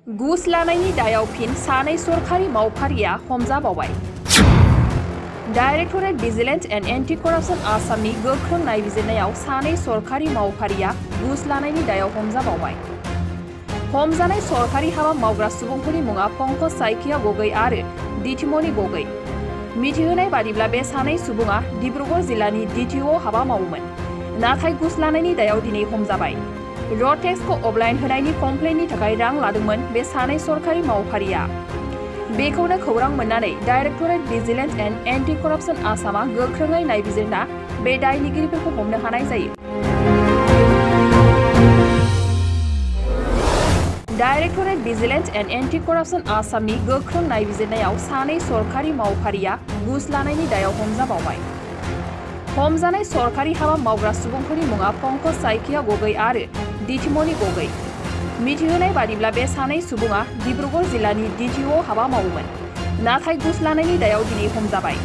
घुस लानायनि दायाव फिन सानै सरखारि मावफारिया हमजाबावबाय। Directorate vigilance and anti corruption आसामनि गोख्रों नायबिजिरनायाव सानै सरखारि मावफारिया घुस लानायनि दायाव हमजाबावबाय। हमजानाय सरखारि हाबा मावग्रा सुबुंफोरनि मुङा पंकज साइकिया गगৈ आरो दितिमनि गगৈ। मिथिहोनाय बादिब्ला बे सानै सुबुङा डिब्रुगड़ जिल्लानि DTO हाबा मावोमोन, नाथाय घुस लानायनि दायाव दिनै हमजाबाय। रड टेक्सखौ अफलाइन होनायनि कमप्लेननि थाखाय रां लादोंमोन बे सानै सरखारि मावफारिया। बेखौनो खौरां मोननानै directorate vigilance and anti corruption आसामा गोख्रोङै नायबिजिरना बे दायनिगिरिफोरखौ हमनो हानाय जायो। Directorate vigilance and anti corruption आसामनि गोख्रों नायबिजिरनायाव सानै सरखारि मावफारिया घुस लानायनि दायाव हमजाबावबाय। हमजानाय सरखारि हाबा मावग्रा सुबुंफोरनि मुङा पंकज साइकिया गगৈ आरो दितिमनि गगৈ। मिथिहोनाय बादिब्ला बे सानै सुबुङा डिब्रुगड़ जिल्लानि DTO हाबा मावोमोन, नाथाय घुस लानायनि दायाव दिनै हमजाबाय।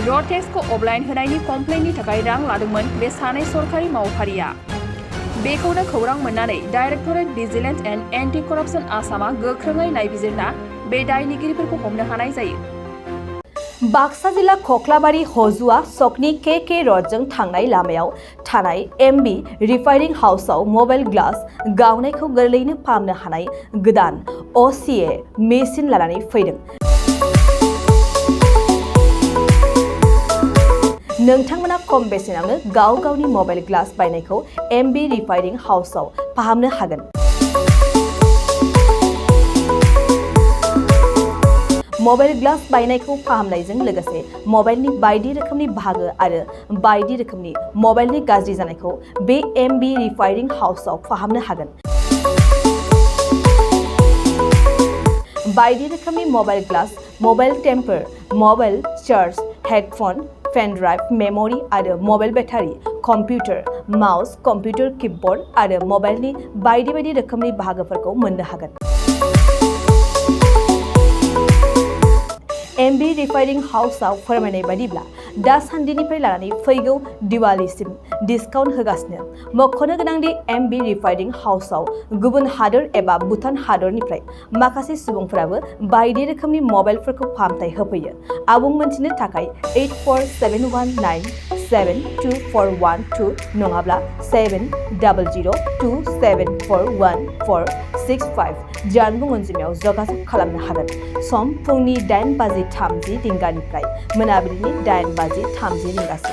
रड टेक्सखौ अफलाइन होनायनि कमप्लेननि थाखाय रां लादोंमोन बे सानै सरखारि मावफारिया। बेखौनो खौरां मोननानै directorate vigilance and anti corruption आसामा गोख्रोङै नायबिजिरना बे दायनिगिरिफोरखौ हमनो हानाय जायो। बाक्सा जिल्ला खख्लाबारि हजुआ सकनि KK रडजों थांनाय लामायाव थानाय MB रिफाइनिं हाउसआव मबाइल ग्लास गावनायखौ गोरलैयैनो फाहामनो हानाय गोदान OCA मेसिन लानानै फैदों। नोंथांमोना खम बेसेनावनो गाव गावनि मबाइल ग्लास बायनायखौ MB रिफाइनिं हाउसआव फाहामनो हागोन। मबाइल ग्लास बायनायखौ फाहामनायजों लोगोसे मबाइलनि बायदि रोखोमनि बाहागो आरो बायदि रोखोमनि मबाइलनि गाज्रि जानायखौ बे MB रिफाइनिं हाउसआव फाहामनो हागोन। बायदि रोखोमनि mobile glass, mobile temper, mobile charge, headphone, pen drive, memory आरो mobile battery, computer, mouse, computer keyboard आरो मबाइलनि बायदि रोखोमनि बाहागोफोरखौ मोननो हागोन। MB रिफाइनिं हाउसआव फोरमायनाय बादिब्ला दासान्दिनिफ्राय लानानै फैगौ दिवालीसिम डिसकाउन्ट होगासिनो। मख'नो गोनांदि MB रिफाइनिं हाउसआव गुबुन हादोर एबा भुटान हादरनिफ्राय माखासे सुबुंफोराबो बायदि रोखोमनि मबाइलफोरखौ फाहामथाय होफैयो। आबुं मोनथिनो थाखाय 8471972412 नङाब्ला 7002741465 जानबुं अनजिमायाव जगाजग खालामनो हागोन। सम फुंनि 8:30 रिंगानिफ्राय मोनाबिलिनि 8:30 रिंगासिम।